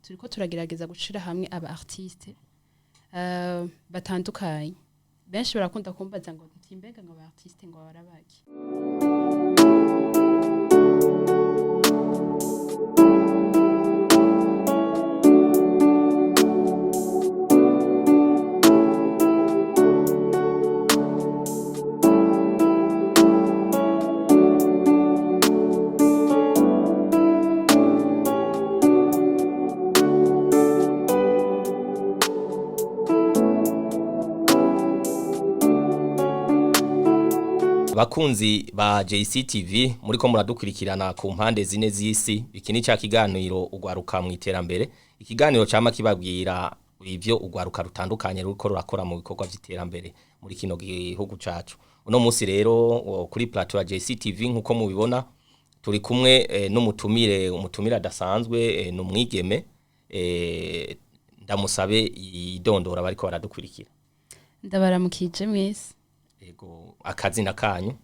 Turiko turagerageza gushira hamwe aba artiste batandukanye. Benshi barakunda kumbaza ngo nti mbega ngo aba artiste ngo barabaki? Bakunzi ba JCTV, muriko muradukurikirana ku mpande zine z'isi, iki ni ca kiganiro Ugwaruka mu Iterambere, ikiganiro cama kibabwira ivyo ugwaruka rutandukanye ruriko rurakora mu bikorwa vy'iterambere muri kino gihugu cacu. Uno munsi rero kuri plateau ya JCTV, nkuko mubibona, turi kumwe n'umutumire, umutumire adasanzwe, n'umwigeme. Ndamusabe idondora bariko baradukurikira. Ndabaramukije mwese. Ego, akazina kanyu?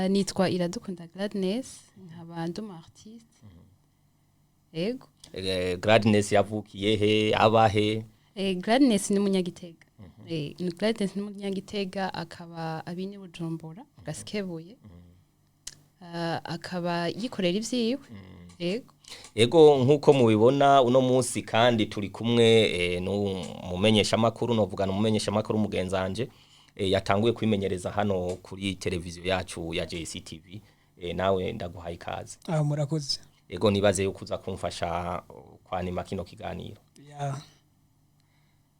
Nitwa Iradukunda Gladness, nkaba ndi umu artiste. Ego. Gladness yavukiye he, abahe? Gladness ni umunyagitega. Gladness ni umunyagitega, akaba abini Bujumbura Gasikebuye. Akaba yikorera ivyiwe. Ego. Ego, nkuko mubibona, uno munsi kandi turi kumwe n'umumenyeshamakuru, novuga n'umumenyeshamakuru mugenzanje, yatanguye kwimenyereza hano kuri televiziyo yacu ya JCTV. Nawe ndaguhaye ikaze. Ah, murakoze. Ego, nibaze yuko uza kumfasha kwanima kino kiganiro. Ya.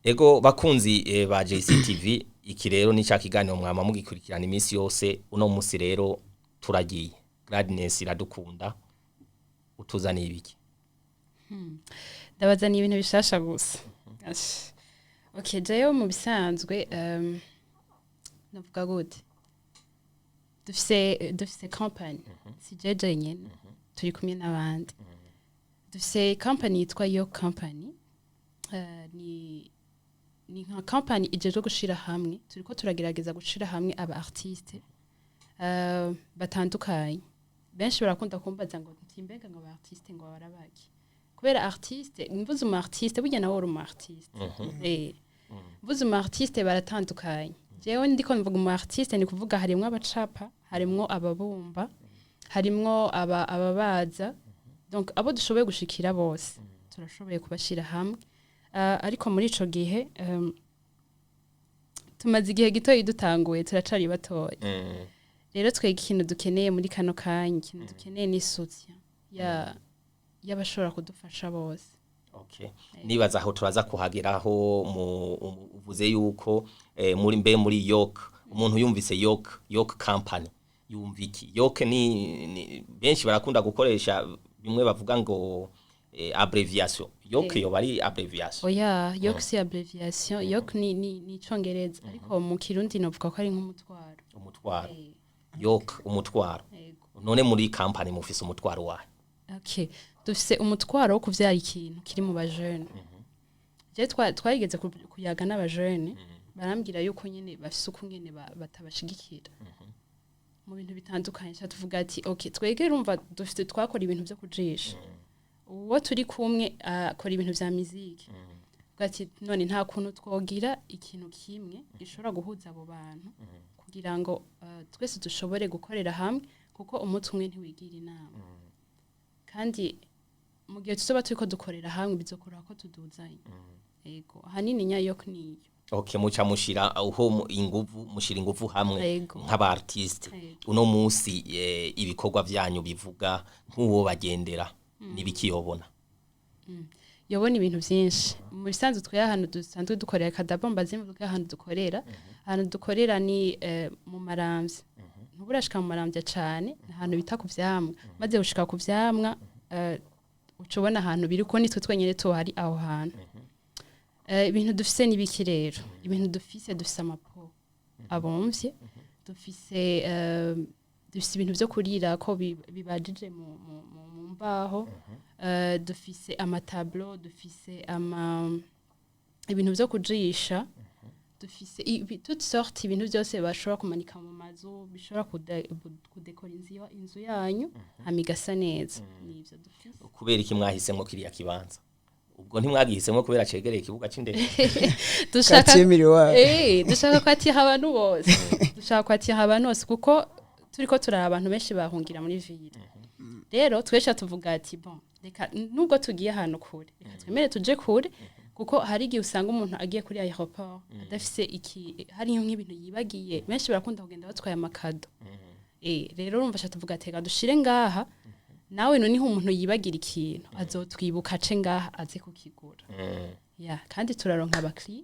Ego, bakunzi ba JCTV, iki rero ni ca kiganiro mwama mugikurikirana iminsi yose. Uno munsi rero turagiye. Gladness Iradukunda, utuzaniye ibiki? Ndabazaniye ibintu bishasha gusa. Ash. Okay, jewe mu bisanzwe navuga gute? Dufise company. Si je jenyene. Turi kumwe n'abandi. Dufise company yitwa Yo Company. Ni nka company ijejwe gushira hamwe. Turiko turagerageza gushira hamwe aba artiste batandukanye. Benshi barakunda kumbaza ngo nti mbega ngo aba artiste ngo barabaki? Kubera artiste, mvuze umu artiste, burya nawe uri umu artiste. Mvuze umu artiste baratandukanye. Jewe ndiko mvuga umu artiste, ni kuvuga harimwo abacapa, harimwo ababumba, harimwo ababaza. Donc abo dushoboye gushikira bose turashoboye kubashira hamwe. Ariko muri ico gihe tumaze igihe gitoyi dutanguye, turacari batoya. Rero twega ikintu dukeneye muri kano kanya, ikintu dukeneye ni soutien ya y'abashobora kudufasha bose. Okay. Nibaza aho turaza kuhageraho. Mu uvuze yuko muri mbe muri York, umuntu yumvise York, York Company, yumva iki? York ni benshi barakunda gukoresha bimwe bavuga ngo abbreviation. York yo bari abbreviation? Oya, York si abbreviation. York ni icongereza, ariko mu Kirundi novuga ko ari nk'umutwaro. Umutwaro. York umutwaro. Yego. None muri company mufise umutwaro wahe? Okay, dufise umutwaro wo kuvyara ikintu kiri mu bajene. Je twarigeze kuyaga n'abajene, barambwira yuko nyene bafise uko nyene batabashigikira mu bintu bitandukanye. Ca tuvuga ati okay, twege urumva dufite, twakora ibintu vyo kujisha, uwo turi kumwe akora ibintu vya muziki. Tuvuga ati none nta kuntu twogira ikintu kimwe gishobora guhuza abo bantu kugira ngo twese dushobore gukorera hamwe, kuko umutwe umwe ntiwigira inama. Kandi mu gihe tuzoba turiko dukorera hamwe, bizokora ko tuduzanye. Yego, ahanini nyayo niyo. Okay, muca mushira aho inguvu, mushira inguvu hamwe nk'aba artiste. Yego. Uno munsi ibikorwa vyanyu bivuga, nk'uwo bagendera nibiki yobona? Yobona ibintu vyinshi. Mu bisanzwe twe ahantu dusanzwe dukorera kadabo, mbaze mvuga ahantu dukorera ni mu Maramvya. Ntuburashika mu Maramvya cane, ni ahantu bita ku Vyamwa. Maze gushika ku Vyamwa, uca ubona ahantu biri, ko nitwe twenyene tuhari aho hantu. Ibintu dufise n'ibiki rero? Ibintu dufise ama pots abomvye, dufise ibintu vyo kurira ko bibajije mu mbaho, dufise ama tableaux, dufise ibintu vyo kujisha, dufise toutes sortes, ibintu byose bashobora kumanika mu mazu, bishobora kudekora inzu yanyu hama igasa neza. Nivyo dufise. Kubera iki mwahisemwo kiriya kibanza? Ubwo ntimwagihisemo kubera cegereye ikibuga c'indege? Dushaka Quartier Miroir. Dushaka kwatira abantu bose, dushaka kwatira abantu bose, kuko turiko turaba abantu benshi bahungira muri ville. Rero twesha tuvuga ati: "Bon, reka nubwo tugiye ahantu kure, reka twemere tuje kure," kuko hari igihe usanga umuntu agiye kuri aéroport adafise iki, hariyo nk'ibintu yibagiye. Benshi barakunda kugenda batwaye ama cadeaux. Rero urumva sha tuvuga ati: "Reka dushire ngaha nawe, noneho umuntu yibagira ikintu azotwibuka ace ngaha aze kukigura." Ya, kandi turaronka abakiriya,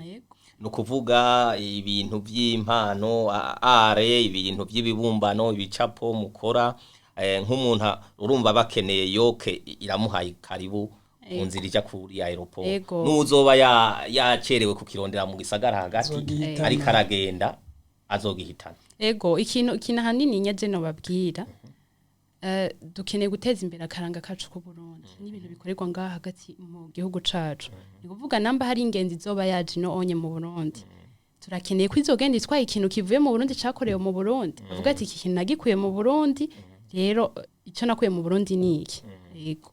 yego. Ni ukuvuga ibintu by'impano, are ibintu by'ibibumbano, ibicapo mukora, nk'umuntu urumva bakeneye yoke iramuhaye karibu mu nzira ija kuri aéroport. N'uzoba yacerewe kukirondera mu gisagara hagati Azogihitana. ariko aragenda azogihitana. Ego, ikintu ahanini nyaje no babwira, dukeneye guteza imbere akaranga kacu ku Burundi n'ibintu bikorerwa ngaha hagati mu gihugu cacu. Ni kuvuga namba hari ingenzi izoba yaje ino onye mu Burundi, turakeneye ko izogenda itwaye ikintu kivuye mu Burundi, cakorewe mu Burundi, avuga ati: "Iki kintu nagikuye mu Burundi, rero icyo nakuye mu Burundi ni iki." Yego.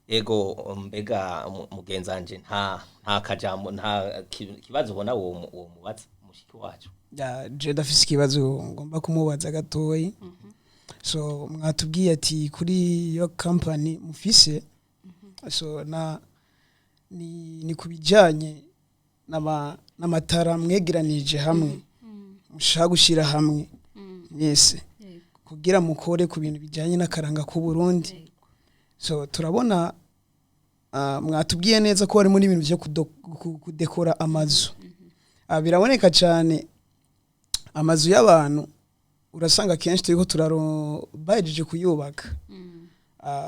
Ego, mbega mugenzanje nta kajambo, nta kibazo ubona uwo mubaza mushiki wacu? Ya, je ndafise ikibazo ngomba kumubaza gatoyi. So mwatubwiye ati kuri iyo company mufise, so na ni kubijanye n'amatara mwegeranije hamwe, mushaka gushira hamwe mwese kugira mukore ku bintu bijanye n'akaranga k'u Burundi. So turabona, mwatubwiye neza ko harimo n'ibintu byo kudekora amazu. Biraboneka cyane amazu y'abantu, urasanga kenshi turiko turaro bahejeje kuyubaka,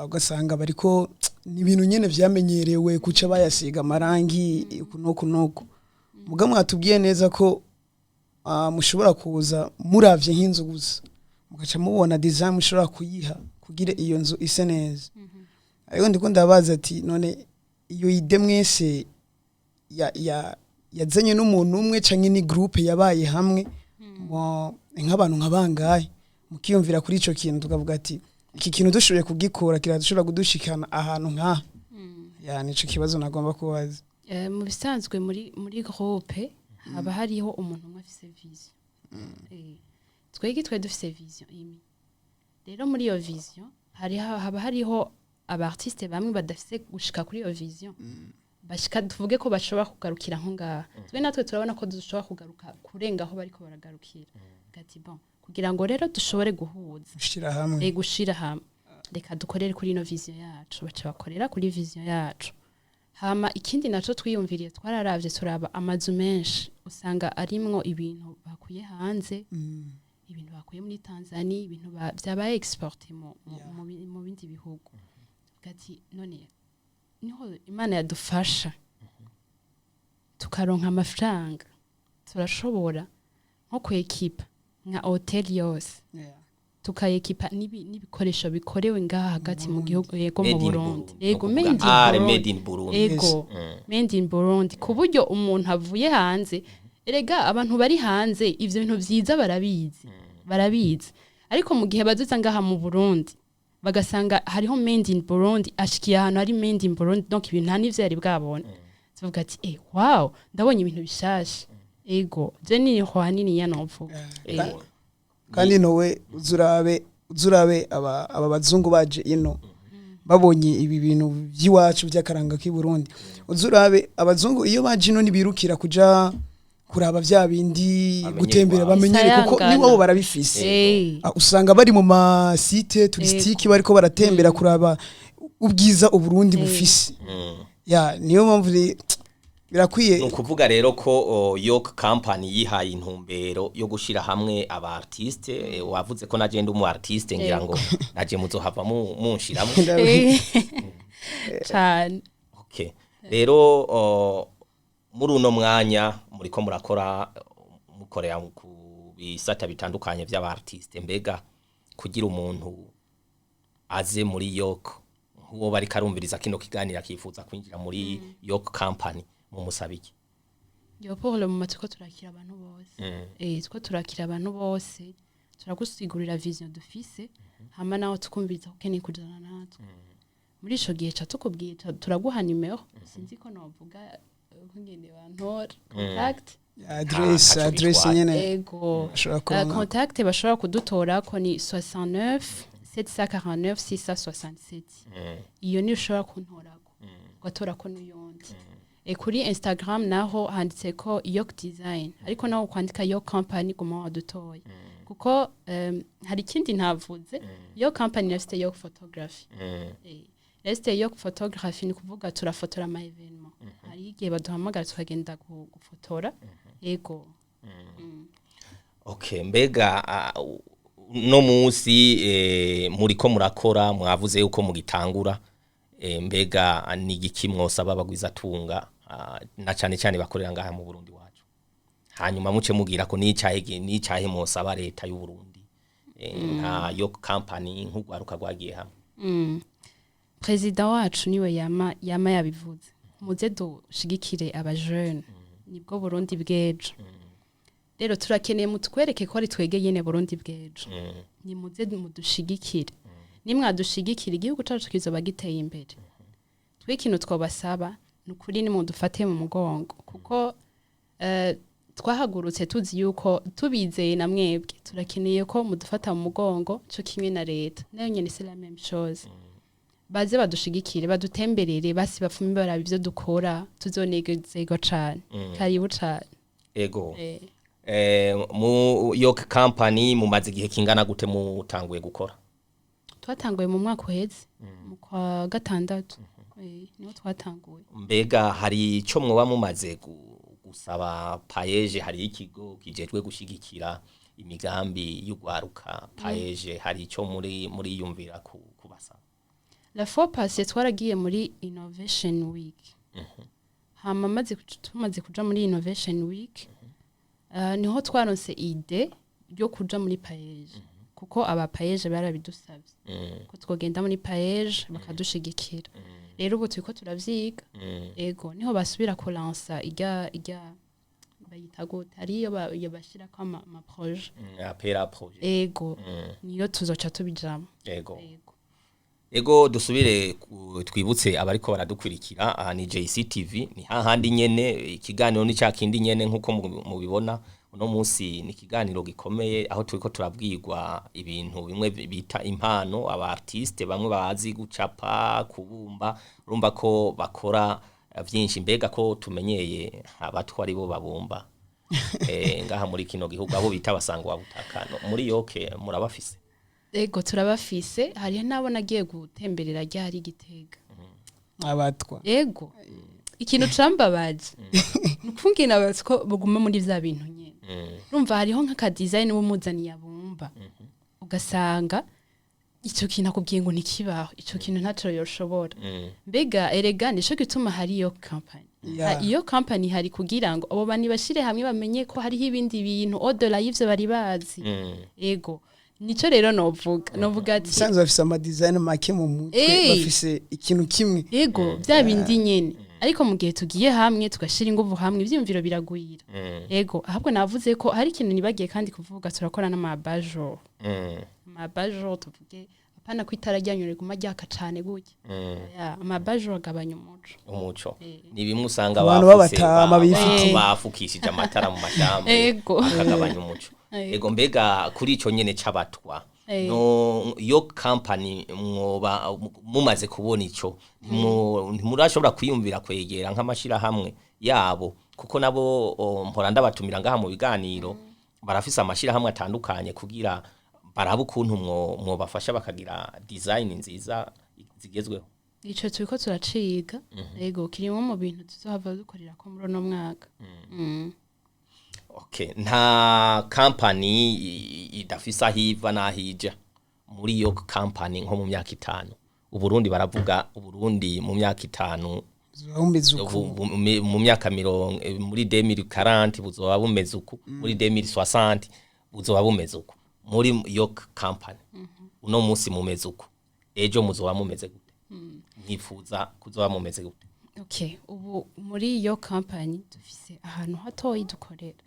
ugasanga bariko ni ibintu nyene vyamenyerewe kuca bayasiga amarangi uku n'uku n'uku. Muga mwatubwiye neza ko mushobora kuza muravye nk'inzu gusa, mugaca mubona design mushobora kuyiha kugira iyo nzu ise neza. Ariko ndiko ndabaza ati: none iyo idée mwese ya yazanye n'umuntu umwe, canke ni groupe yabaye hamwe nk'abantu nka bangahe, mukiyumvira kuri ico kintu, tukavuga ati iki kintu dushoboye kugikora kiradushobora kudushikana ahantu nk'aha? Ya, nico kibazo nagomba kubaza. Mu bisanzwe muri groupe haba hariho umuntu umwe afise vision. Twebwe twari dufise vision imwe. Rero muri iyo vision haba hariho aba artiste bamwe badafise gushika kuri iyo vision, bashika, tuvuge ko bashobora kugarukira nko ngaha. Twe natwe turabona ko dushobora kugaruka kurenga aho bariko baragarukira. Gati bon, kugira ngo rero dushobore guhuza, gushira hamwe, gushira hamwe, reka dukorere kuri ino vision yacu. Baca bakorera kuri vision yacu. Hama ikindi naco twiyumviriye, twararavye turaba amazu menshi usanga arimwo ibintu bakuye hanze, ibintu bakuye muri Tanzania, ibintu vyabaye exporté mu bindi bihugu. Gati none niho Imana yadufasha tukaronka amafaranga, turashobora nko kwekipa nka hotel yose, tukayekipa n'ibikoresho bikorewe ngaha hagati mu gihugu, yego, mu Made in Burundi. Burundi. Yego. Ni ukuvuga Made in art Burundi. made in Burundi. Ego, made in Burundi, ku buryo umuntu avuye hanze, erega abantu bari hanze ivyo bintu vyiza barabizi, barabizi, ariko mu gihe bazoza ngaha mu Burundi bagasanga hariho made in Burundi, ashikiye ahantu hari made in Burundi, donc ibintu nta n'ivyo yari bwabone, tuvuga ati: "Eh, wow, ndabonye ibintu bishasha." Ego, je niho hanini yanovuga. Ego. Kandi nowe uzurabe aba bazungu baje ino babonye ibi bintu by'iwacu by'akaranga k'i Burundi. Uzurabe abazungu iyo baje ino ntibirukira kuja kuraba vya bindi, Bamenye gutembera, iwabo. bamenyere, kuko Isayangana. niwabo barabifise. Usanga bari mu ma site touristique bariko baratembera kuraba ubwiza Uburundi bufise. Ya, niyo mpamvu birakwiye. Ni ukuvuga rero ko York Company yihaye intumbero yo gushira hamwe aba artiste. Wavuze ko naje ndi umu artiste, ngira ngo naje muzohava munshiramwo. Cane. Okay, rero muri uno mwanya muriko murakora, mukorera ku bisata bitandukanye by'aba artiste. Mbega kugira umuntu aze muri York, nk'uwo bariko arumviriza kino kiganiro akifuza kwinjira muri York Company, mumusaba iki? Yo, pour le moment turiko turakira abantu bose. Turiko turakira abantu bose, turagusigurira vision dufise, hama nawe tukumviriza ko ukeneye kujana natwe. Muri ico gihe ca tukubwiye, turaguha nimero, sinzi ko novuga nk'ingene bantora contact. Adresse. Ntaco Adresse bitwaye. nyene. Ego. Bashobora kuronka. Contact bashobora kudutorako ni 69 749 667. Iyo niyo ushobora kuntorako, ugatorako n'uyundi. Kuri Instagram naho handitse ko Yok Design, ariko naho kwandika Yok Company guma wadutoye, kuko hari ikindi ntavuze: Yok Company irafite Yok Photography. Irafite Yok Photography, ni kuvuga turafotora ama événement. Hari igihe baduhamagara tukagenda gufotora, ego. Okay, mbega no munsi muriko murakora, mwavuze yuko mugitangura, mbega ni igiki mwosaba abagwizatunga, na cane cane bakorera ngaha mu Burundi wacu? Hanyuma muce mugira ko nicahe mwosaba leta y'u Burundi, nka yo company, nk'ugwaruka rwagiye hamwe? Perezida wacu niwe yama yabivuze: muze dushigikire abajene, nibwo Burundi bw'ejo. Rero turakeneye mutwereke ko ari twege nyene Burundi bw'ejo. Nimuze mudushigikire, nimwadushigikira igihugu cacu kizoba giteye imbere. Twe ikintu twobasaba ni ukuri nimudufate mu mugongo, kuko twahagurutse tuzi yuko tubizeye na mwebwe. Turakeneye ko mudufata mu mugongo co kimwe na leta nayo nyene, c'est la même chose. Baze badushigikire, badutemberere, basi bapfume baraba ivyo dukora, tuzonezerwa cane. Karibu cane. Ego. Mu Yok Company mumaze igihe kingana gute mutanguye gukora? Twatanguye mu mwaka uheze mu kwa gatandatu, niho twatanguye. Mbega hari ico mwoba mumaze gusaba PAEEJ? Hari ikigo kijejwe gushigikira imigambi y'ugwaruka, PAEEJ, hari ico muri yumvira kubasaba? La fois passée twaragiye muri Innovation Week. Hama tumaze kuja muri Innovation Week, niho twaronse idée yo kuja muri PAEEJ, kuko aba PAEEJ barabidusavye ko twogenda muri PAEEJ bakadushigikira. Rero ubu turiko turavyiga. Ego, niho basubira kulansa irya bayita gute, hariyo iyo bashirako ama projet. Appel à projet. Ego, niyo tuzoca tubijamo. Ego. Ego. Ego, dusubire twibutse abariko baradukurikira, aha ni JCTV, ni hahandi nyene, ikiganiro ni ca kindi nyene nkuko mubibona. Uno munsi ni ikiganiro gikomeye aho turiko turabwirwa ibintu bimwe bita impano, aba artiste bamwe bazi gucapa, kubumba, urumva ko bakora vyinshi. Mbega ko tumenyeye abatwa ari bo babumba ngaha muri kino gihugu, abo bita abasangwa butaka, no, muri yoke murabafise? Ego, turabafise. Hariho n'abo nagiye gutemberera ryari Gitega. Abatwa. Ego, ikintu cambabaje ni ukungena abatwa baguma muri vya bintu nyene. Urumva hariho nk'aka design w'umuzaniye abumba, ugasanga ico kintu akubwiye ngo ntikibaho, ico kintu ntaco yoshobora. Mbega erega nico gituma hari iyo company. Iyo company hari kugira ngo abo bantu bashire hamwe, bamenye ko hariho ibindi bintu au-delà y'ivyo bari bazi. Ego, nico rero novuga ati Bisanzwe bafise ama design make mu mutwe. Bafise ikintu kimwe. Ego, bya bindi nyene. Ariko mu gihe tugiye hamwe, tugashira inguvu hamwe, ivyiyumviro biragwira. Ego, ahubwo navuze ko hari ikintu nibagiye kandi kuvuga: turakora n'ama abat-jour. Ama abat-jour, tuvuge apana ko itara ryanyu riguma ryaka cane gutya. Ya, ama abat-jour agabanya umuco. Umuco. Ni bimwe usanga Abantu bafutse, b'abatama bifitiye. Bafukishije amatara mu mashamba akagabanya umuco. Ego, mbega kuri ico nyene c'abatwa, no yo company mwoba mumaze kubona ico, ntimurashobora kwiyumvira kwegera nk'amashirahamwe yabo? Kuko nabo mpora ndabatumira ngaha mu biganiro, barafise amashirahamwe atandukanye kugira barabe ukuntu mwobafasha bakagira design nziza zigezweho. Ico turiko turaciga. Ego, kirimo mu bintu tuzohava dukorera ko muri uno mwaka. Okay, nta company idafise aho iva n'aho ija. Muri iyo company, nko mu myaka 5, Uburundi, baravuga Uburundi mu myaka 5 bumeze uku. Mu myaka mirongo muri 2040 buzoba bumeze uku, muri 2060 buzoba bumeze uku. Muri iyo company uno munsi mumeze uku, ejo muzoba mumeze gute? Mwifuza kuzoba mumeze gute? Okay, ubu muri iyo company dufise ahantu hatoyi dukorera.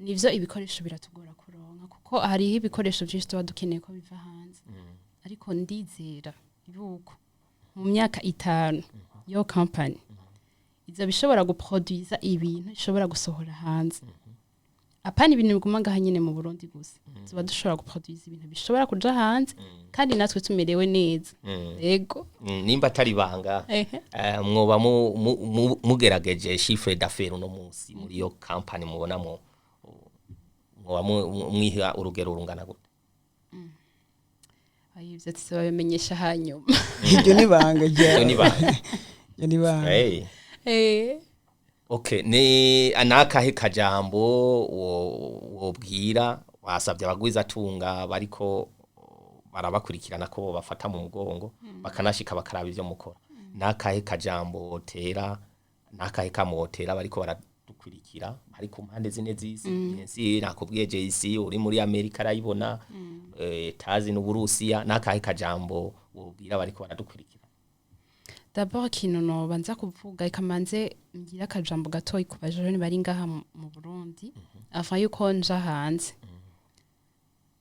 Nivyo, ibikoresho biratugora kuronka, kuko hariho ibikoresho vyinshi tuba dukeneye ko biva hanze, ariko ndizera Yuko mu myaka 5 yo company izoba ishobora guproduiza ibintu ishobora gusohora hanze, apana ibintu biguma ngaha nyene mu Burundi gusa. Tuba dushobora guproduiza ibintu bishobora kuja hanze kandi natwe tumerewe neza. Yego. Nimba atari ibanga, mwoba mugerageje chiffre d'affaires uno munsi muri iyo company, mubonamo mwoba mwiha urugero rungana gute? Ayo, ivyo tuzobimenyesha hanyuma. Iryo ni ibanga rya Iryo ni ibanga. Iryo ni ibanga. Hey. Okay, ni anakahe kajambo wobwira wasabye abagwizatunga bariko barabakurikirana ko bafata mu mugongo, bakanashika bakaraba ivyo mukora? Nakahe kajambo wotera, nakahe kamotera bariko baradukurikira bari ku mpande zine z'isi? Bien, nakubwiye JC uri muri Amerika arayibona, tazi n'Uburusiya. Nakahe kajambo wobwira bariko baradukurikira? D'abord, ikintu nobanza kuvuga, ikamanze ngira akajambo gatoyi ku bajene bari ngaha mu Burundi avant yuko nja hanze.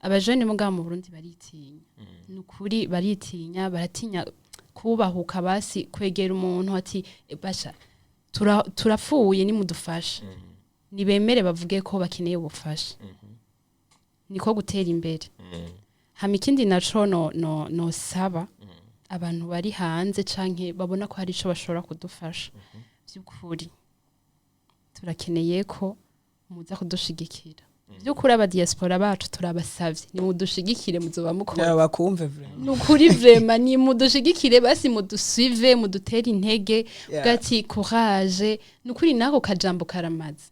Abajene bo ngaha mu Burundi baritinya, ni ukuri baritinya, baratinya kubahuka basi kwegera umuntu ati: "E, basha turapfuye, nimudufashe." Nibemere bavuge ko bakeneye ubufasha, niko gutera imbere. Hama ikindi naco no nosaba abantu bari hanze canke babona ko hari ico bashobora kudufasha, vy'ukuri turakeneye ko muza kudushigikira. Vy'ukuri aba diaspora bacu turabasavye, nimudushigikire, muzoba mukora. Bakumve vraiment. Nukuri vraiment, ni mudushigikire basi, mudusuive, mudutere intege, bwati courage. Nukuri nako kajambo karamaze.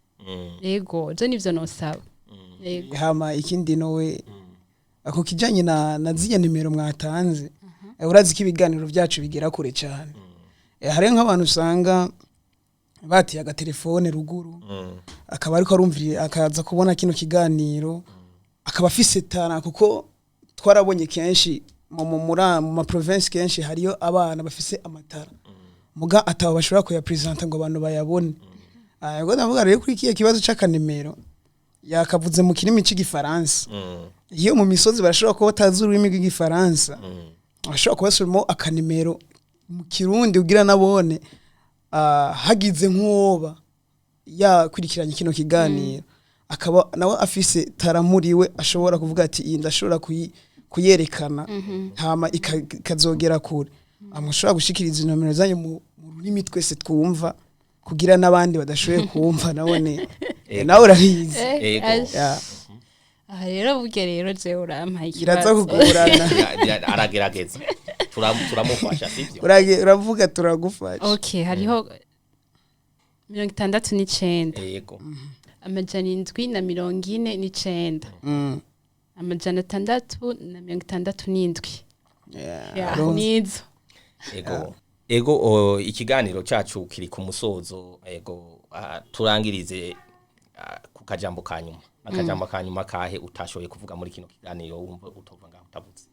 Yego, je nivyo nosaba. Yego. Hama ikindi nowe ako kijanye na ziriya nimero mwatanze, urazi ko ibiganiro byacu bigera kure cyane. Hariho nk'abantu usanga batiye agatelefone ruguru, akaba ariko arumviriye, akaza kubona kino kiganiro, akaba afise tara, kuko twarabonye kenshi mu ma province kenshi hariyo abana bafise amatara muga atabo bashobora kuyapresenta ngo abantu bayabone. Ubwo ndavuga rero kuri kiya kibazo c'akanimero yakavuze mu kirimi c'igifaransa, iyo mu misozi barashobora kuba batazi ururimi rw'igifaransa, bashobora kubasubiramo akanimero mu kirundi kugira nabone, hagize nk'uwoba yakurikiranye kino kiganiro, akaba nawe afise taramuriwe, ashobora kuvuga ati: "Iyi ndashobora kuyerekana hama ikazogera kure." Amushobora gushikiriza inomero zanyu mu rurimi twese twumva, kugira n'abandi badashoboye kumva nabone. Nawe urabizi. Ego. Ya. Aha rero burya rero jewe urampaye Iraza ikibazo. kugorana. Aragerageza. Turamufasha, sivyo? Uravuga turagufasha. Okay, hariho 69, 749, 667. Ya, nizo. Ego, ikiganiro cacu kiri ku musozo. Ego, turangirize ku kajambo ka nyuma. Akajambo ka nyuma kahe utashoboye kuvuga muri kino kiganiro wumva utova ngaho utavuze?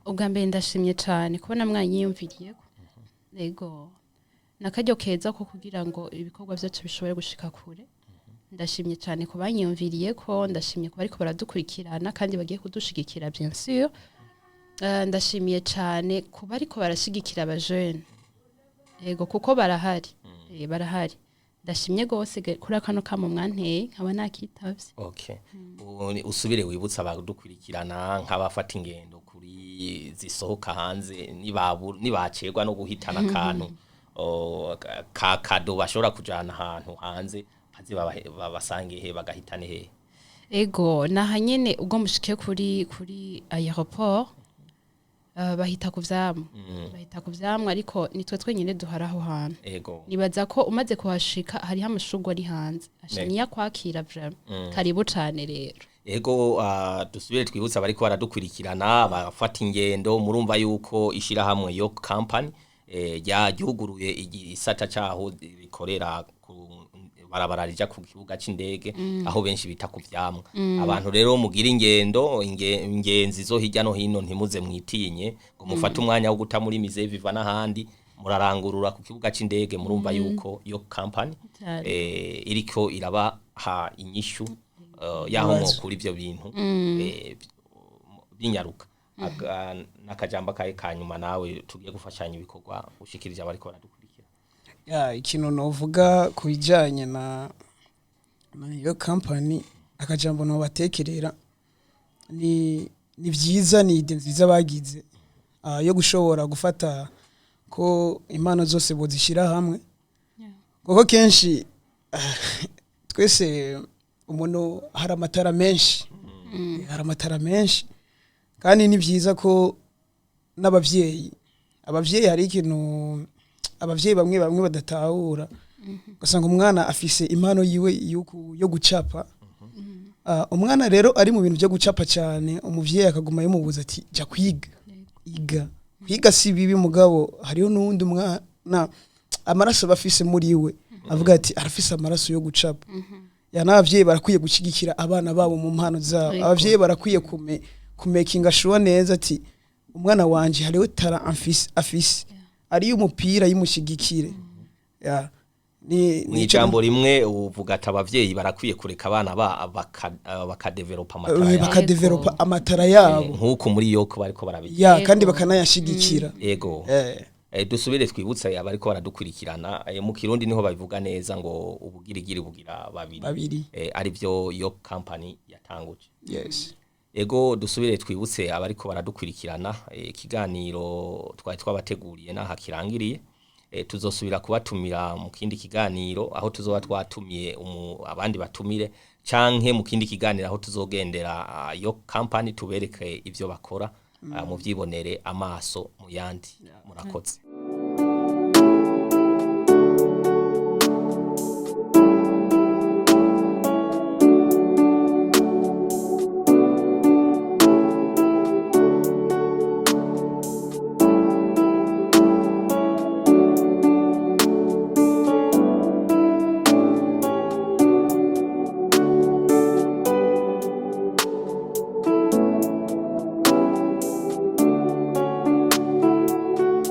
Ubwa mbere ndashimye cyane kubona mwanyiyumviriyeko. Yego, nakaryo keza ko kugira ngo ibikorwa byacu bishobore gushika kure. Ndashimye cyane ku banyiyumviriye ko, ndashimye ku bariko baradukurikirana kandi bagiye kudushigikira, bien sûr. Ndashimiye cyane ku bariko barashigikira abajene. Yego, kuko barahari. Barahari. Ndashimye gose kuri kano kamo mwanteye nkaba nakitavye. Okay. Usubire wibutsa abadukurikirana nk'abafata ingendo kuri zisohoka hanze, nibacerwa no guhitana akantu ka cadeau bashobora kujana ahantu hanze, baze babasange he, bagahitane he? Ego, naha nyene ubwo mushike kuri aéroport, bahita ku vyamwa, bahita ku vyamwa, ariko nitwe twenyine duhari aho hantu. Nibaza ko umaze kuhashika hariho amashurwe ari hanze asha niyo akwakira. Vraiment, karibu cane rero. Ego, dusubire twibutsa bariko baradukurikirana bafata ingendo, murumva yuko ishirahamwe yo company ryuguruye igisata caho rikorera ku barabara rija ku kibuga c'indege, aho benshi bita ku vyamwa. Abantu rero mugira ingendo, ingenzi zo hirya no hino, ntimuze mwitinye ngo mufate umwanya wo guta muri Musée Vivant n'ahandi, murarangurura ku kibuga c'indege. Murumva yuko yo company Cyane. Iriko irabaha inyishu yaho Ibibazo. mwokura ivyo bintu binyaruka. N'akajambo kahe kanyuma nawe tugiye gufashanya ibikorwa ushikirije abariko baradukurikira? Ya, ikintu novuga ku bijyanye na iyo company, akajambo nobatekerera ni byiza, ni idée nziza bagize yo gushobora gufata ko impano zose bozishyira hamwe, kuko kenshi twese umuntu hari amatara menshi, hari amatara menshi. Kandi ni byiza ko n'abavyeyi, abavyeyi hari ikintu abavyeyi bamwe bamwe badatahura, ugasanga umwana afise impano yiwe yo gucapa. Umwana rero ari mu bintu byo gucapa cyane, umuvyeyi akaguma yamubuza ati: "Jya kwiga, iga." Kwiga si bibi, mugabo hariho n'uwundi mwana amaraso aba afise muri we, avuga ati arafise amaraso yo gucapa. Ya, n'abavyeyi barakwiye gushyigikira abana babo mu mpano zabo. Abavyeyi barakwiye kumakinga sure neza ati umwana wanje hariho talent afise ariyo umupira, yimushyigikire. Ya, ni Mu ijambo rimwe uvuga ati abavyeyi barakwiye kureka abana bakadevelopa amatara yabo. Bakadevelopa amatara yabo. Nk'uko muri yoko bariko barabigira. Ya, kandi bakanayashigikira. Ego. Dusubire twibutse abariko baradukurikirana, mu Kirundi niho babivuga neza ngo ubugirigiri bugira babiri. Babiri. Ari byo yo company yatanguje. Yes. Ego, dusubire twibutse abariko baradukurikirana, ikiganiro twari twabateguriye naha kirangiriye. Tuzosubira kubatumira mu kindi kiganiro aho tuzoba twatumiye abandi batumire, canke mu kindi kiganiro aho tuzogendera yo company tubereke ivyo bakora, muvyibonere amaso mu yandi. Murakoze.